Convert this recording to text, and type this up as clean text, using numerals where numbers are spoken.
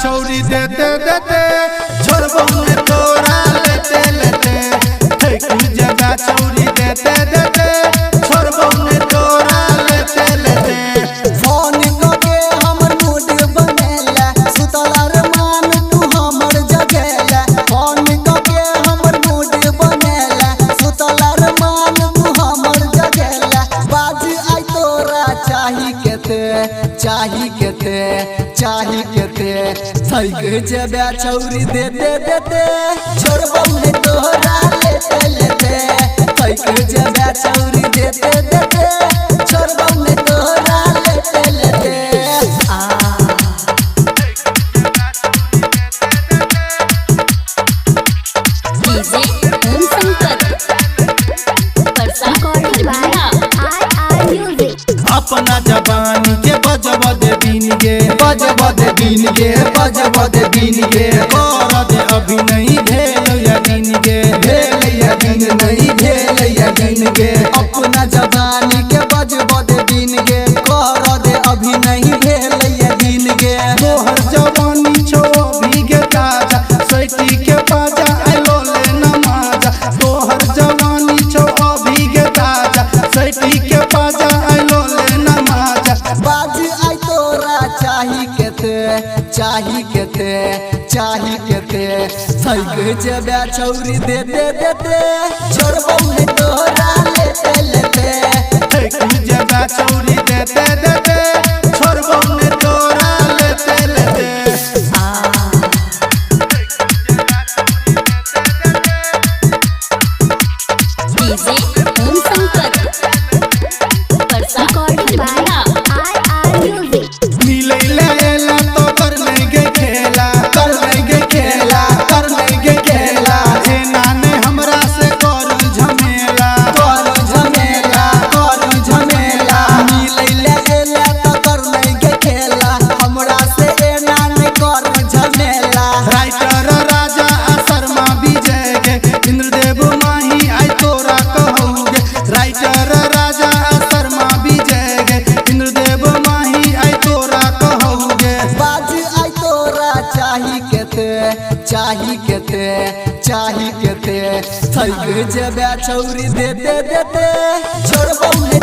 छौरी देते देते छोड़बौ ने तोरा लेते लेते थैक जेबे छौरी देते देते छोड़बौ ने तोरा लेते लेते। फोन कके हमर मूड बनेला सुतल अरमान तू हमर जगेला। फोन कके हमर मूड बनेला सुतल अरमान तू हमर जगेला। बाज आई तोरा चाही केते चाही केते चाही केते थैक जेबे छौरी देते देते छोड़बौ ने तोरा लेते लेते। थैक जेबे छौरी देते देते छोड़बौ ने तोरा लेते लेते। आ DJ Om Shankar Parsa Recording by RR Music. अपना जबान के बजब दे बीन गे बजब दे बीन गे बजब दे बीन गे कर दे अभी नहीं भेल यकीन गे भेल यकीन नहीं भेल यकीन गे। अपना जबान के बजब दे बीन गे कर दे अभी नहीं भेल यकीन गे। तोहर जवानी छौ अभी गे ताजा सैटी के बाजा आइलो ले नमाजा। तोहर जवानी छौ अभी गे ताजा सैटी के बाजा आइलो ले नमाजा। बाज आई तोरा चाही केते चाही केते चाही केते थैक जेबे छौरी देते देते छोड़बौ ने तोरा लेते लेते। थैक जेबे छौरी देते देते छोड़बौ ने तोरा लेते लेते। आ DJ Om Shankar Parsa Recording by RR Music. मिलै ले एला तो कर लेंगे खेला कर लेंगे खेला कर लेंगे खेला। एना ने हमरा से कर झमेला कर झमेला कर झमेला। मिलै ले एला तो कर लेंगे खेला हमरा से एना ने कर झमेला। राइटर राजा आ शर्मा विजय गे इंद्रदेव माही आई तोरा कहूगे। राइटर राजा आ शर्मा विजय गे इंद्रदेव माही आई तोरा कहूगे। बाज आई तोरा चाही केते चाही केते चाही केते थैक जेबे छौरी देते देते छोड़बौ ने।